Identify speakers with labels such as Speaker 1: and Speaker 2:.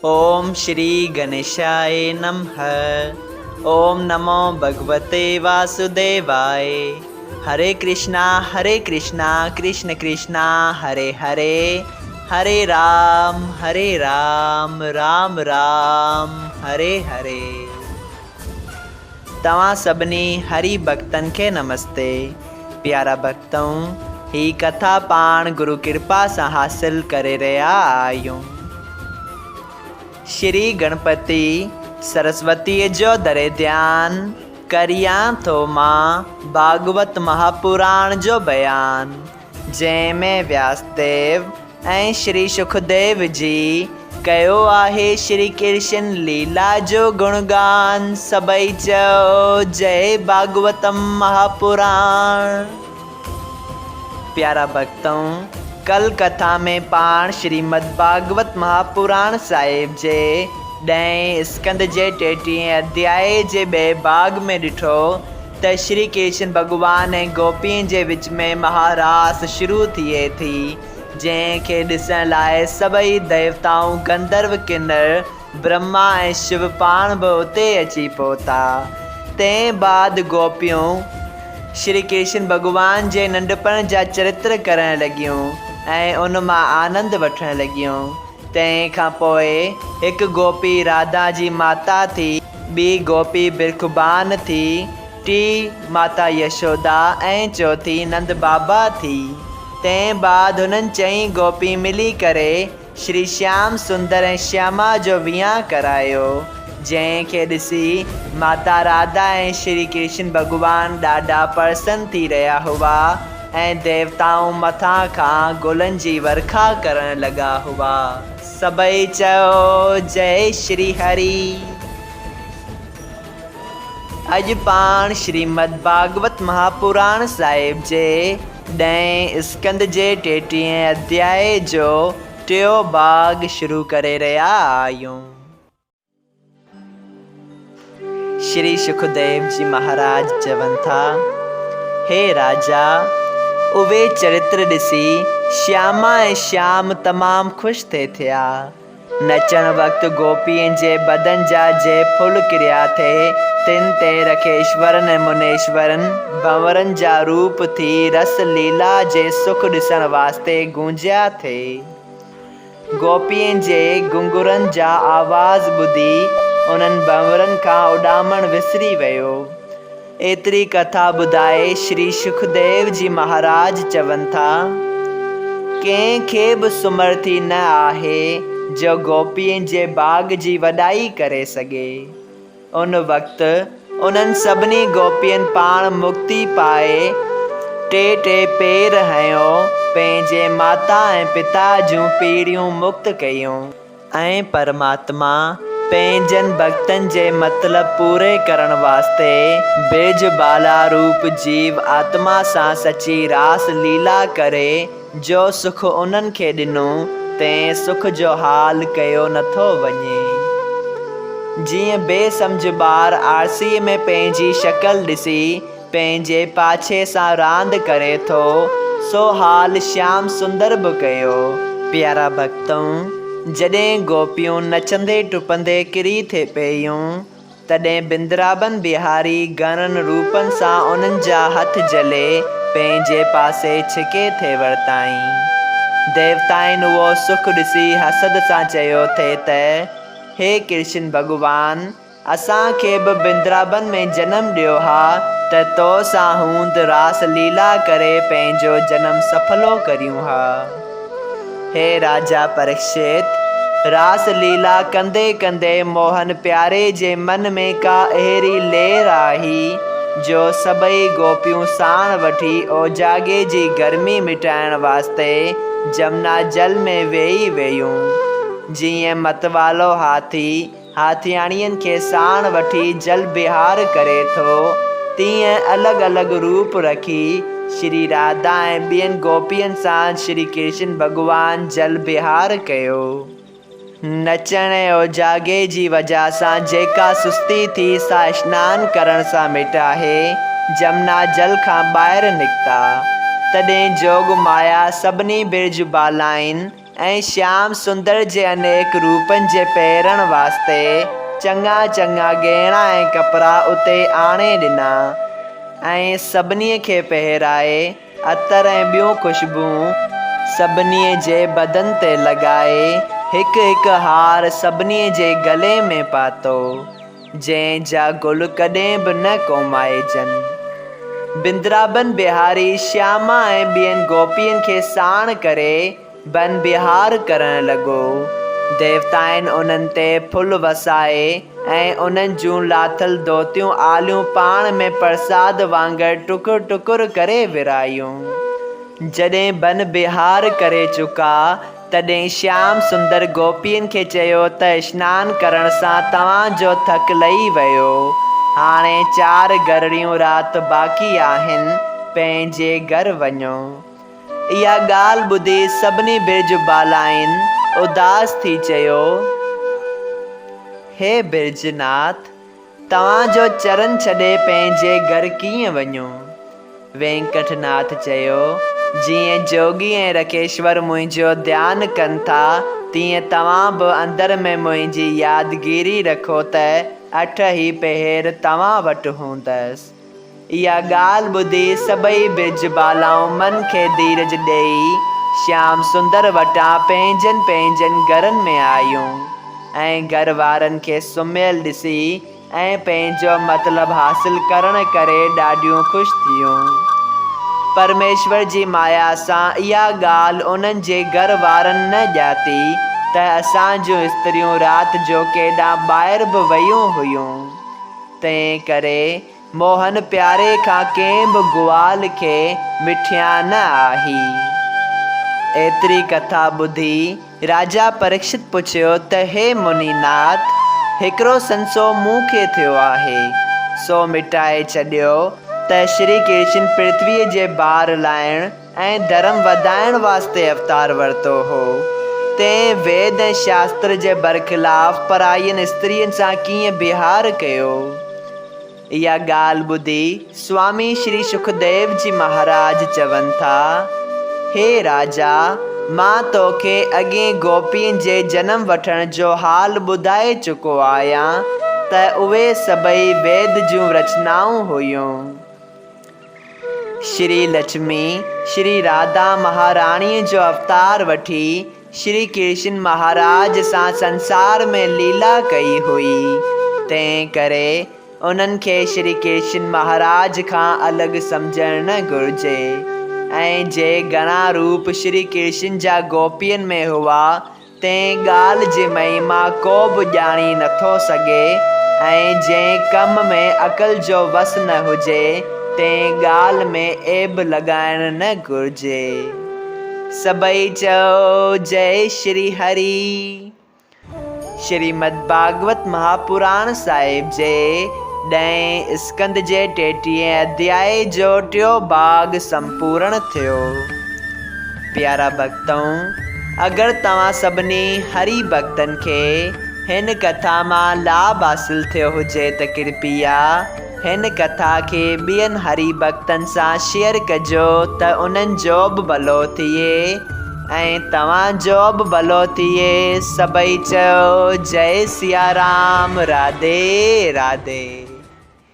Speaker 1: اوم شري گنيشاء نمه اوم نمو ڀڳوتي واسوديواء هري ڪرشنا هري ڪرشنا ڪرشن ڪرشنا هري هري هري رام هري رام رام رام هري هري. توهان سڀني هري ڀڳتن کي نمستي. پيارا ڀڳتؤ هي ڪٿا پاڻ گرو ڪرپا سان حاصل ڪري رهيا آهيون. شري گڻپتي سرسوتيء جو دري ڌيان ڪريان ٿو مان ڀاڳوت مهاپراڻ جو بيان. جنهن ۾ وياسديو ۽ شري شڪديو جي ڪيو آهي شري ڪرشن ليلا جو گڻگان سڀئي چئو جئي ڀاڳوتم مهاپراڻ. پيارا ڀڳتؤ! ڪل ڪٿا ۾ پاڻ شريمد ڀاڳوت مهاپراڻ صاحب جي ڏهين اسڪنڌ جي ٽيٽيهين اڌيائي جي ٻئي ڀاڳ ۾ ڏٺو ته شري ڪرشن ڀڳوان ۽ گوپين جي وچ ۾ مها راس شروع ٿئي ٿي، جنهن کي ڏسڻ لاء سڀئي ديوتائون، گنڌرو، ڪنر، برهما ۽ شو پاڻ به اتي اچي پهتا. تنهن بعد گوپيون شري ڪرشن ڀڳوان جي ننڍپڻ جا چرتر ڪرڻ لڳيون ۽ ان مان آنند وٺڻ لڳيون. تنهن کان پوء هڪ گوپي راڌا جي ماتا ٿي، ٻي گوپي برکبان ٿي، ٽي ماتا يشودا ۽ چوٿين نند بابا ٿي. تنهن بعد هنن چئين گوپين ملي ڪري شري شيام سندر ۽ شياما جو ويان ڪرايو، جنهن کي ڏسي ماتا راڌا ۽ شري ڪرشن ڀڳوان ڏاڍا پرسن ٿي رهيا هئا. ۽ ديوتائون مٿان کان گلن جي ورکا ڪرڻ لڳا هئا. سڀئي چيو، جئي شري هري. اڄ پاڻ شريمد ڀاڳوت مهاپراڻ صاحب جي ڏهين اسڪنڌ جي ٽيٽيهين اڌيائي جو ٽيون ڀاڳ شروع ڪري رهيا آهيون. شري شڪديو جي مهاراج چون ٿا، هي راجا! اهي چرتر ڏسي شياما ۽ شيام تمام خوش ٿي ٿيا. نچڻ وقت گوپين جي بدن جا جي ڦل ڪريا ٿي، تن تي رکيشورن ۽ منيشورن ڀنورن جا روپ ٿي رس ليلا جي سک ڏسڻ واسطي گونجيا ٿي. گوپين جي گهنگهرن جا آواز ٻڌي انهن ڀنورن کان اڏامڻ وسري ويو. ايتري ڪٿا ٻڌائي شري شڪديو جي مهاراج چون ٿا، ڪنهن کي به سمرٿي نه آهي جو گوپين جي باغ جي وڏائي ڪري سگهي. ان وقت انهن سڀني گوپين پاڻ مڪتي پائي ٽي ٽي پير هنيو پنهنجي ماتا ۽ پتا جون پيڙهيون مڪت ڪيون. ۽ پرماتما پنهنجن ڀڳتن جي مطلب پوري ڪرڻ واسطي برج بالا روپ جيو آتما سان سچي راس ليلا ڪري جو سک انهن کي ڏنو، تنهن سک جو حال ڪيو نٿو وڃي. جيئن بي سمجهه ٻار آرسيء ۾ پنهنجي شڪل ڏسي، پنهنجي پاڇي سان راند ڪري ٿو، سو حال شيام سندر به ڪيو. پيارا ڀڳتؤ! جڏهن گوپيون نچندي ٽپندي ڪري ٿي پيون، تڏهن بندرابن بهاري گهڻن روپن سان انهن جا هٿ جهلي پنهنجي پاسي ڇڪي ٿي ورتائين. ديوتائن اهو سک ڏسي حسد سان چيو ٿي ته، هي ڪرشن ڀڳوان! اسان کي به بندرابن ۾ جنم ڏيو ها ته تو سان هوند راس ليلا ڪري پنهنجو جنم سڦلو ڪريون ها. هي راجا پريڪشت! راس ليلا ڪندي ڪندي موهن پياري جي من ۾ ڪا اهڙي لير آئي، جو سڀئي گوپيون ساڻ وٺي اوجاڳي جي گرمي مٽائڻ واسطي جمنا جل ۾ ويهي ويون. جيئن متوالو هاٿي هاٿياڻين کي ساڻ وٺي جل بهار ڪري ٿو، تيئن الڳ الڳ روپ رکي شري راڌا ۽ ٻين گوپين سان شري ڪرشن ڀڳوان جل بهار ڪيو. نچڻ ۽ اوجاڳي جي وجهه سان جيڪا سستي ٿي سا اشنان ڪرڻ سان مٽاهي جمنا جل کان ٻاهر نڪتا. تڏهن جوڳ مايا سڀني برج بالائن. ۽ شيام سندر جي انيڪ روپن جي پهرڻ واسطي چڱا چڱا ڳهڻا ۽ ڪپڙا اتي آڻي ڏنا ۽ سڀني کي پهرائي عطر ۽ ٻيون خوشبوئون سڀني جي بدن تي لڳائي هڪ هڪ هار سڀني جي گلي ۾ پاتو، جنهن جا گل ڪڏهن به نه ڪومائجن. بندرابن بهاري شياما ۽ ٻين گوپين کي ساڻ ڪري بن بهار ڪرڻ لڳو. ديوتائن انهن تي ڦل وسائي ۽ انهن جون لاٿل ڌوتيون آليون پاڻ ۾ پرساد وانگر ٽڪر ٽڪر ڪري ورهايون. جڏهن بن بهار ڪري چڪا، تڏهن شيام سندر گوپين کي چيو ته اشنان ڪرڻ سان توهان جو ٿڪ لهي ويو. هاڻي چار گرڙيون رات باقي آهن، پنهنجي گهر وڃو. اها ڳالهه ٻڌي سڀني برج بالائن اداس ٿي چيو، هي برج ناٿ! توهان جو چرن ڇڏي پنهنجي گهر ڪيئن وڃون؟ وينڪٽ ناٿ چيو، جيئن جوڳي ۽ رکيشور منهنجو ڌيان ڪن ٿا، تيئن توهان به اندر ۾ منهنجي يادگيري رکو ته اٺ ئي پهر توهان وٽ هوندس. اها ڳالهه ٻڌي سڀئي برج بالائون من کي ڌيرج ڏيئي شيام سندر وٽان پنهنجن پنهنجن گهرن ۾ آيون ۽ گهر وارن کي سمهيل ڏسي ۽ پنهنجو مطلب حاصل ڪرڻ ڪري ڏاڍيون خوش ٿيون. پرميشور جي مايا سان اها ڳالهه انهن جي گهر وارن نه ڄاتي ته اسان جون استريون رات جو ڪيڏانهن ٻاهر به ويون هيون. تنهن ڪري موهن پياري کان ڪنهن به گوال کي مٺيان نه آهي. ايتري ڪٿا ٻڌي راجا پريڪشت پڇيو ته هي مني ناٿ! هڪڙو سنسو مون کي ٿيو آهي، سو مٽائي ڇڏيو ته شري ڪرشن پرٿويء جي بار لاهڻ ۽ ڌرم وڌائڻ واسطي اوتار ورتو هو، تنهن ويد ۽ شاستر جي برخلاف پرائين استرين سان ڪيئن بهار ڪيو؟ اها ڳالهه ٻڌي سوامي شري سکديو جي مهاراج چون ٿا، هي راجا! مان توکي اڳين گوپين جي جنم وٺڻ جو حال ٻڌائي چڪو آهيان ته اهي سڀئي ويد جون رچنائون هيون. شري لڇمي، شري راڌا مهاراڻيء جو اوتار وٺي، شري ڪرشن مهاراج سان سنسار ۾ ليلا ڪئي هئي، تنهن ڪري انهن کي شري ڪرشن مهاراج کان الڳ سمجهڻ نه گهرجي ۽ جي گهڻا روپ شري ڪرشن جا گوپين ۾ هئا، تنهن ڳالهه جي مهما ڪو به ڄاڻي نٿو سگهي ۽ جنهن ڪم ۾ عقل جو وس نه هجي، تنهن ڳالهه ۾ عيب لڳائڻ نه گهرجي. سڀئي چئو جئي شري هري. شريمد ڀاڳوت مهاپراڻ صاحب جي ڏهين اسڪنڌ جي ٽيٽيهين اڌيائي جو ٽيو ڀاڳ سمپورڻ ٿيو. پيارا ڀڳتؤ! اگر توهان سڀني هري ڀڳتن کي هن ڪٿا مان لاڀ حاصل ٿيو هجي ته ڪرپيا هن ڪٿا کي ٻين هري ڀڳتن سان شيئر ڪجو ته انهن جو به ڀلو ٿئي ۽ توهان جو به ڀلو ٿئي. سڀئي چئو جئي سيارام راڌي راڌي.